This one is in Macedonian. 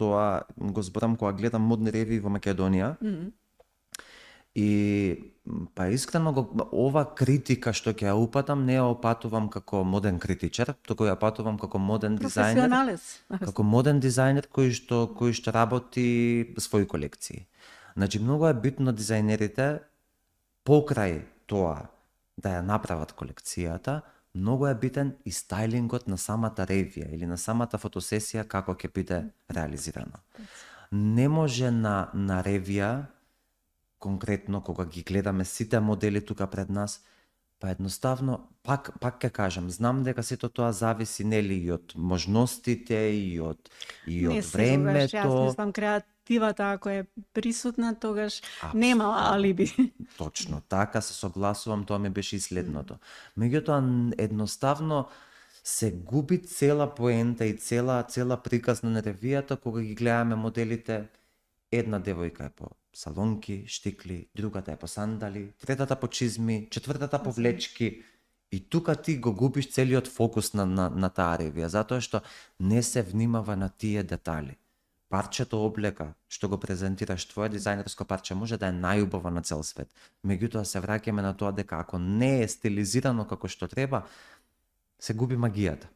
тоа го зборам кога гледам модни ревии во Македонија. И па искрено ова критика што ќе ја упатам, не ја опатувам како моден критичар, туку ја опатувам како моден дизајнер. Професионалец. Како моден дизајнер кој што работи своји колекции. Значи многу е битно дизајнерите покрај тоа да ја направат колекцијата, многу е битен и стајлингот на самата ревија или на самата фотосесија како ќе биде реализирана. Не може на ревија конкретно кога ги гледаме сите модели тука пред нас, па едноставно пак ќе кажам, знам дека сето тоа зависи нели и од можностите и од времето. Јас мислам креативата ако е присутна, тогаш нема алиби. Точно така, се согласувам, тоа ми беше и следното. Меѓутоа едноставно се губи цела поента и цела приказна на ревијата кога ги гледаме моделите. Една девојка е по салонки, штикли, другата е по сандали, третата по чизми, четвртата по влечки. И тука ти го губиш целиот фокус на таа ревија, затоа што не се внимава на тие детали. Парчето облека што го презентираш, твое дизајнерско парче може да е најубаво на цел свет. Меѓутоа се враќаме на тоа дека ако не е стилизирано како што треба, се губи магијата.